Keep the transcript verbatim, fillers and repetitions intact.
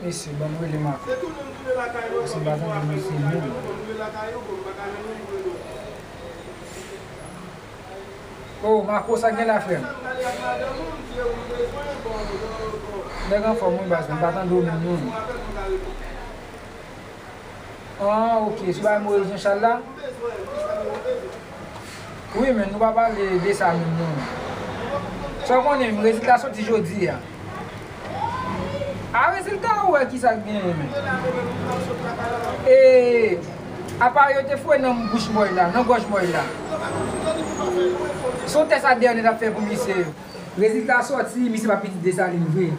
Mesye, ban m rele Mako. Paske m pa tande misye menm. Oh, Mako, sa gen la, frè m? Nèg anfòm, wi, baz, m pa tande w menm, non. Ah, ok, sou bagay Moyiz Janchal la? Wi, men nou pa pale de sa menm, non. Sa w konnen, rezilta soti jodi a. A, rezilta ou wè ki sa k genyen, men. E, apa yo te foure nan bouch Mòy la, nan gòj Mòy la. Se yon tès A D N yo t ap fè pou misye. Rezilta soti, misye pa pitit Desalin vre.